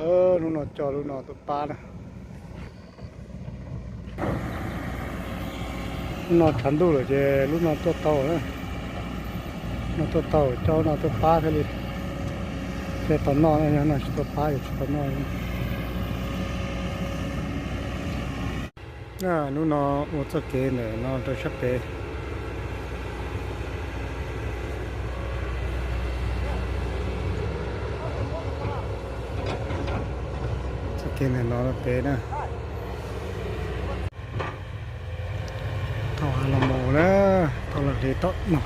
Lub no coj lub no tuaj pab na. Lub no tshav ntuj lawm ces lub no tuaj tau na. No tuaj tau coj lub no tuaj pab thiaj li, thiaj tau noj na, yog no tsis tuaj pab ces tsis tau noj. Hnub no ua txoj kev ntawm no rau sab pem. Txoj kev ntawm no rau pem na. Thaum los mus na, thaum los hliv tom no.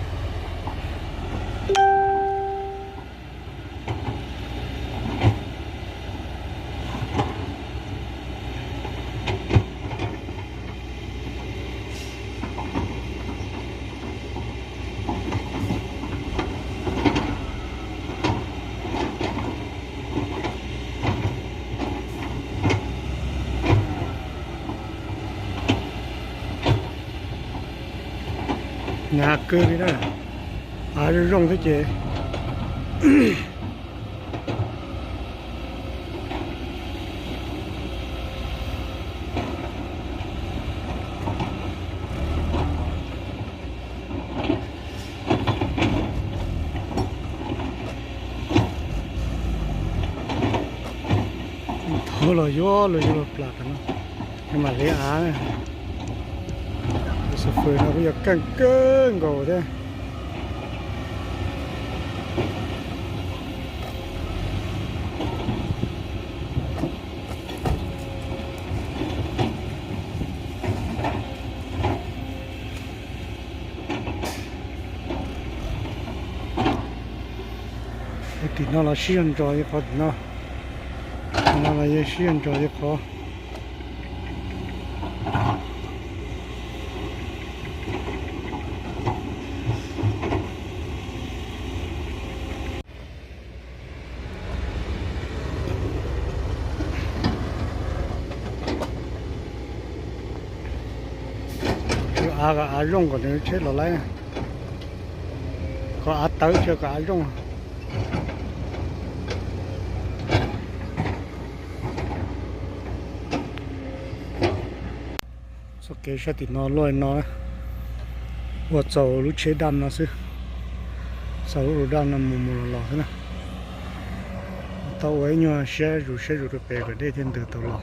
Hnyav kawg li na, av zoo zoo thiab ces. Thaum los yuav luag yuav luag plas tas no, mam li av. Tus xu fws no kuj yog keej kawg nkaus thiab. Tim no los sib zog ntsos li qhov tim no, no los yeej sib zog ntsos li qhov. Av kom av zoo kom nws tsheb los laib, kom av tawv tsis kom av zoo. Txoj kev sab tim no luaj li no, ua txaus lub tsheb daj no xwb, txaus lub daj no mus mus los los xwb na. Tau ua ib nyuag siab zus siab zus rau pem kom dej thiaj ntws tau los.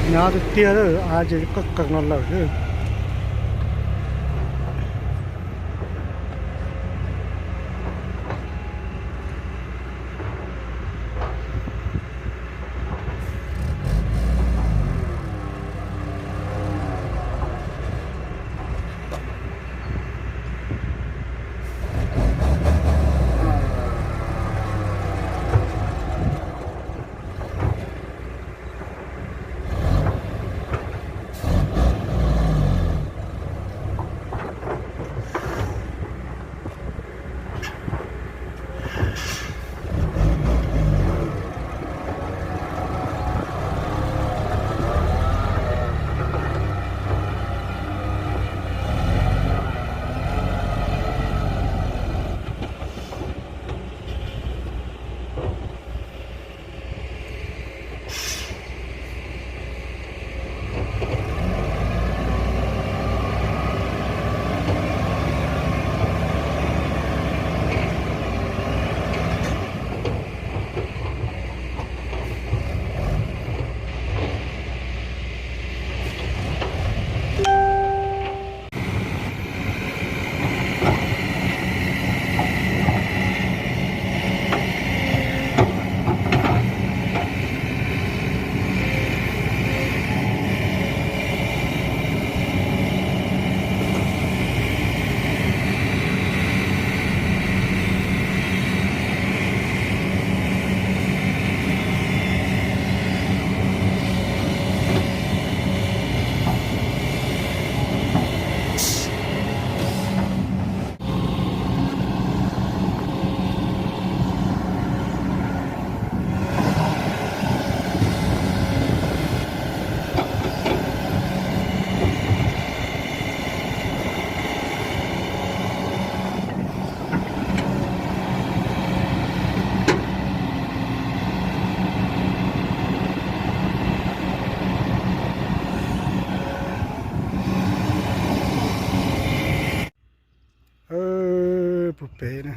Hnyav tiag tiag, av ces qees qees no lawm xwb. Pem na,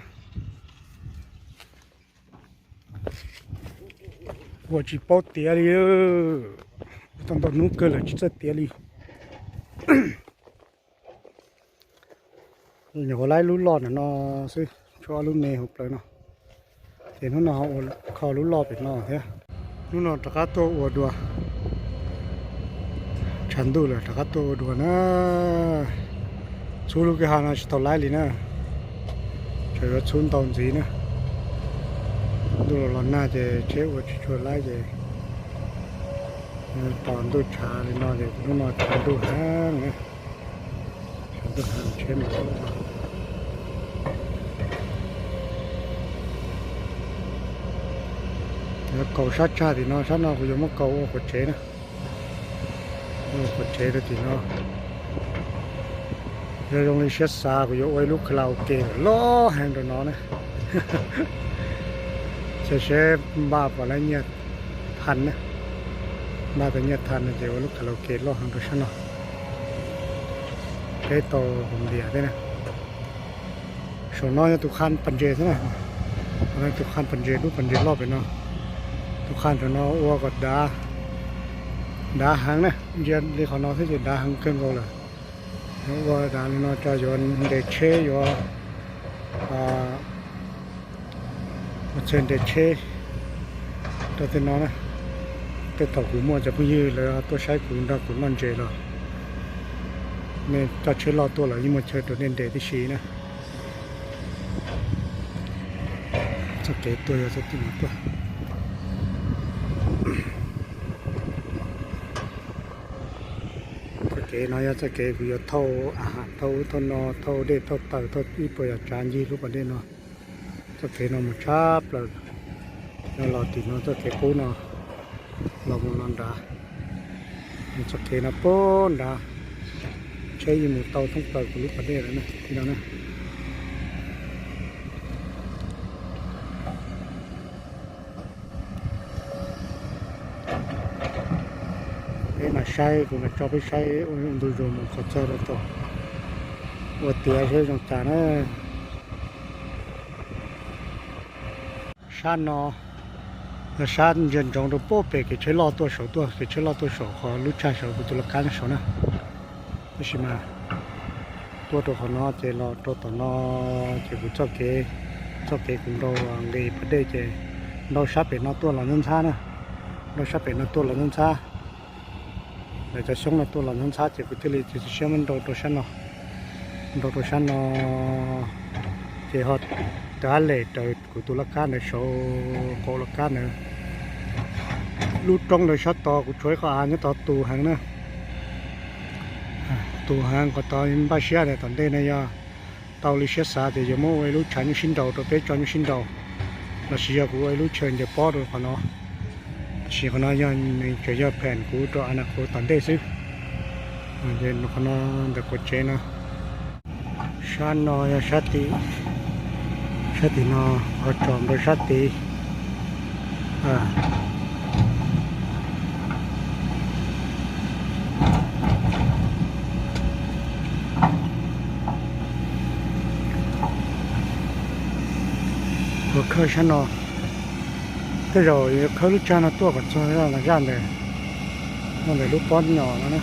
ua tsis paub tiav li, tau ntau hnub kawg lawm tsis txawj tiav li. Nyuam qhuav laib lub loj ntawm no xwb, tshuav ob lub me hauv plawv no, ces hnub no ho ua kho lub loj pem no thiab. Hnub no rov qab tuaj ua dua, tshav ntuj lawm rov qab tuaj ua dua na. Txhub lub kwj ha no tsis tau laib li na, tseem yuav txhub ntau ntxiv na. Ntuj los los nag ces tsheb ua tsis tshua laib ces tos ntuj tshav li no ces hnub no tshav ntuj heev na. Tshav ntuj heev tsheb mus tau. Yuav kaus sab tsag tim no, sab no kuv yuav muab kaus ua quav tsev na. Ua quav tsev rau tim no. Yog zoo li siab xav kuv yuav ua ib lub karaoke loj heev rau no na. Ces seb npaj puas laib nyiaj tha na. Npaj tau nyiaj tha no ces ua lub karaoke loj heev rau sab no. Peb tau hauv ntias thiab na. Saum no yog tus qha pas ntses xwb na. Tus qha pas ntses, lub pas ntses loj pem no. Tus qha saum no ua kom dav, dav heev na, ntsia li qhov no thiab ces dav heev kawg nkaus lawm. Ua dav li no tso yuav ntes tsheb, yuav ua txhia ntes tsheb rau tej no na. Tej thaum kuv muaj cov phooj ywg lawv tuaj saib kuv nrog kuv noj ntses los nej coj tsheb loj tuaj los yeej muaj chaw rau nej ntes tib si na. Txoj kev tuaj yog txoj kev no tuaj. Txoj kev no yog txoj kev kuv yuav thauj a has, thauj ub thauj no, thauj dej thauj taws, thauj ib puas yam tsav ncig lub pas dej no. Txoj kev no mus tshab plaws, no los tim no txoj kev qub no los mus no nrad. Txoj kev no puag nrad, tsheb yeej mus tau thoob plaws kuv lub pas dej lawm na, tim no na. Peb mam saib, kuv mam tso peb saib ua ntu zus mus qhov txog rau tom ua tiav seb zoo cas na. Sab no yog sab ntsia ntsoov rau puag pem kev tsheb loj tuaj saud tuaj, kev tsheb loj tuaj saum qhov lub tsag saud kuv tus laj kab nyob saud na. Tab sis mas tuaj rau qhov no ces los rau tom no ces kuv txoj kev, txoj kev kuv nrau nqis pas dej ces nrau sab pem no tuaj los ntxhab ntxhab na, nrau sab pem no tuaj los ntxhab ntxhab. Lawv cov xyoob no tuaj los ntxhab ntxhab ces kuv thiaj li txiav txim siab muab nrau rau sab no, nrau rau sab no ces ho rov lem raws kuv tus laj kab ntawd saud, qaum laj kab ntawd. Lub roob ntawd sab tod kuv tshuav ib qho av nyob tod tus heev na, tus heev. Qhov tod npaj siab tias tom ntej no yog tau li siab xav ces yuav muab ua ib lub tshav nyuj sib nraus rau peb tso nyuj sib nraus, los sis yog kuv ua ib lub chaw ncaws pob rau qhov no. Tab sis qhov no yog nws tsuas yog pheem kuv rau a na kuv tom ntej xwb. Qhov no ntawm quav tsev no. Sab no yog sab tim, sab tim no ho tsom npawg sab tid. Ua khawb sab no, tej zaum yuav khawb lub tsag no tuaj kom txog zaj ntawd, no ntawm lub pob nyom no na.